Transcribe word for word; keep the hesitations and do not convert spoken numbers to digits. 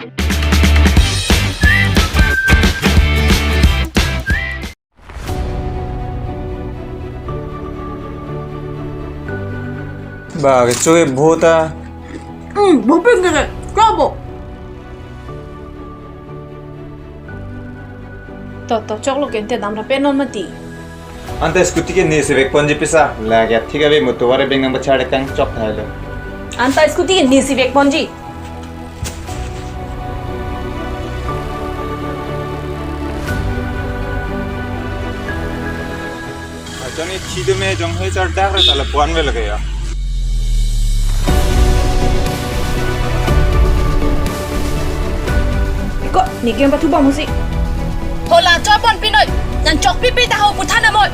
Ba, kecho ke bho ta. Hmm, bho pen ke, kya bo? To, to, choklo ke ante damra pen non mati. Anta scooty ke nesi vek ponji pisa. Lake thik ave mo tovar abeng nangpachar kangchok thailo. Anta scooty ke nesi vek ponji. Achon e chidum e jong he char dak re tala puan ve lake ya. Iko, neke pathu bom husi. Hola chopon pinoi, nang chokpipe ta ho puthan amoi.